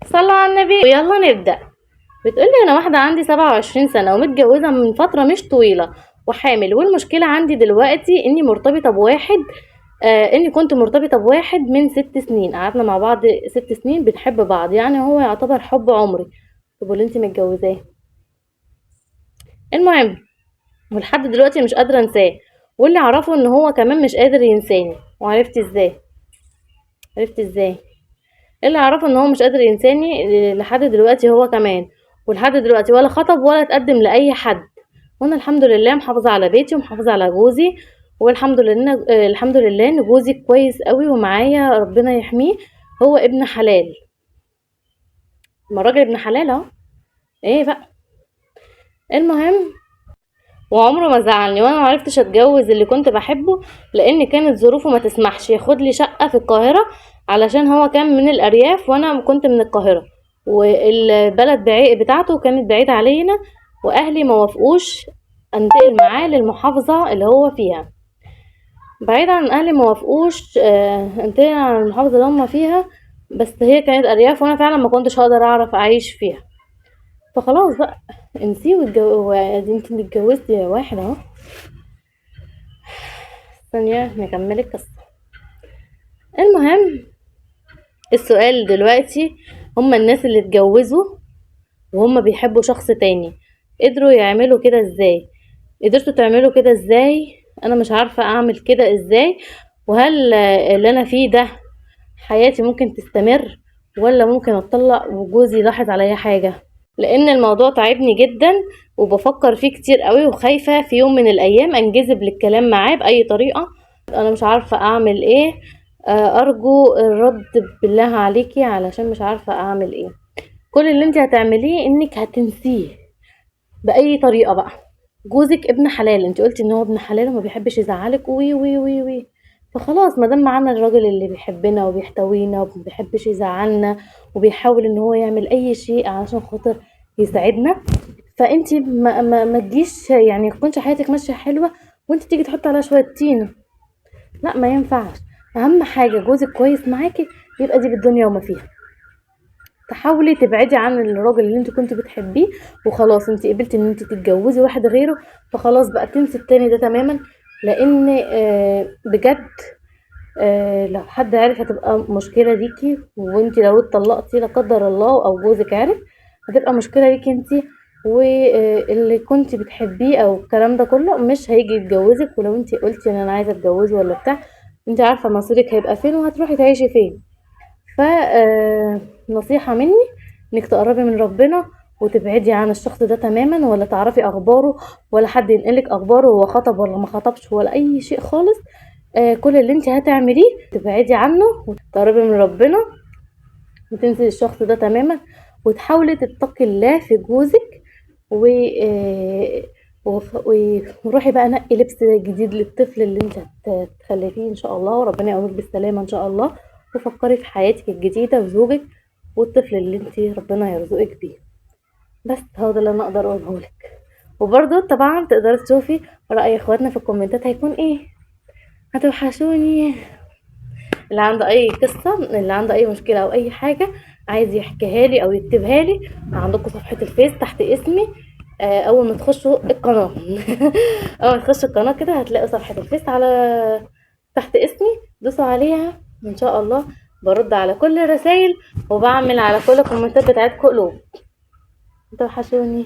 صلوا على النبي ويلا نبدأ. بتقولي انا واحدة عندي 27 سنة ومتجوزة من فترة مش طويلة وحامل، والمشكلة عندي دلوقتي اني مرتبطة بواحد، اني كنت مرتبطة بواحد من 6 سنين، قعدنا مع بعض 6 سنين بنحب بعض، يعني هو يعتبر حب عمري. طب واللي انتي متجوزاه؟ المهم ولحد دلوقتي مش قادرة انساه، واللي اعرفه ان هو كمان مش قادر ينساني. وعرفتي ازاي؟ عرفتي ازاي؟ اللي اعرفه ان هو مش قادر ينساني لحد دلوقتي هو كمان، ولحد دلوقتي ولا خطب ولا اتقدم لاي حد، وانا الحمد لله محافظة على بيتي ومحافظة على جوزي، والحمد لله الحمد لله ان جوزي كويس قوي ومعايا، ربنا يحميه، هو ابن حلال. ما الراجل ابن حلال اهو، ايه بقى. المهم وعمره ما زعلني، وانا ما عرفتش اتجوز اللي كنت بحبه لان كانت ظروفه ما تسمحش ياخد لي شقه في القاهرة، علشان هو كان من الارياف وانا كنت من القاهرة، والبلد بتاعته كانت بعيدة علينا، واهلي ما وافقوش انتقل معاه للمحافظة اللي هو فيها. بعيدا عن اهلي ما وافقوش انتقل عن المحافظة اللي هم فيها، بس هي كانت ارياف وانا فعلا ما كنتش هقدر اعرف اعيش فيها. فخلاص بقى انسيه انت اتجوزتي يا واحد اهو. ثانية نكمل القصة. المهم السؤال دلوقتي، هما الناس اللي اتجوزوا وهم بيحبوا شخص تاني قدروا يعملوا كده ازاي؟ قدرتوا تعملوا كده ازاي؟ انا مش عارفة اعمل كده ازاي. وهل اللي انا فيه ده حياتي ممكن تستمر، ولا ممكن اتطلق وجوزي يلاحظ عليا حاجة؟ لان الموضوع تعبني جدا وبفكر فيه كتير قوي، وخايفة في يوم من الايام انجذب للكلام معاه باي طريقة. انا مش عارفة اعمل ايه، ارجو الرد بالله عليكي علشان مش عارفة اعمل ايه. كل اللي انت هتعمليه انك هتنسيه باي طريقة بقى. جوزك ابن حلال، انت قلتي ان هو ابن حلال وما بيحبش يزعلك وي وي وي وي، فخلاص ما دام معانا الراجل اللي بيحبنا وبيحتوينا وما بيحبش يزعلنا وبيحاول ان هو يعمل اي شيء علشان خاطر يساعدنا، فانت ما تجيش يعني تكونش حياتك ماشية حلوة وانت تيجي تحطي عليها شوية طينه، لا ما ينفعش. اهم حاجة جوزك كويس معاكي يبقى دي بالدنيا وما فيها. تحاولي تبعدي عن الراجل اللي انت كنت بتحبيه وخلاص، انت قبلتي ان انت تتجوزي واحد غيره، فخلاص بقى تنسي التاني ده تماما، لان بجد لو حد عرف هتبقى مشكلة ليكي، وانت لو اتطلقتي لا قدر الله او جوزك عرف هتبقى مشكلة ليكي انت، واللي كنت بتحبيه او الكلام ده كله مش هيجي يتجوزك. ولو انت قلتي ان انا عايزه اتجوزه ولا بتاع، انت عارفه مصيرك هيبقى فين وهتروحي تعيشي فين. نصيحة مني انك تقربي من ربنا وتبعدي عن الشخص ده تماما، ولا تعرفي اخباره ولا حد ينقلك اخباره هو خطب ولا ما خطبش ولا اي شيء خالص. كل اللي انت هتعمليه تبعدي عنه وتقربي من ربنا وتنسي الشخص ده تماما، وتحاولي تتقي الله في جوزك، وروحي بقى نقي لبس جديد للطفل اللي انت هتخلفيه ان شاء الله، وربنا يقومك بالسلامة ان شاء الله، وفكري في حياتك الجديدة وزوجك والطفل اللي انت ربنا يرزقك بيه. بس هو ده اللي انا اقدر اقوله لك. وبرضه طبعا تقدري تشوفي رأي اخواتنا في الكومنتات هيكون ايه. هتوحشوني. اللي عنده اي قصة، اللي عنده اي مشكلة او اي حاجة عايز يحكيها لي او يكتبها لي، عندكم صفحة الفيس تحت اسمي، اول ما تخشوا القناة اول ما تخشوا القناة كده هتلاقوا صفحة الفيس على تحت اسمي، دوسوا عليها ان شاء الله برد على كل الرسائل وبعمل على كل الكومنتات بتاعتكم قلوب. توحشوني.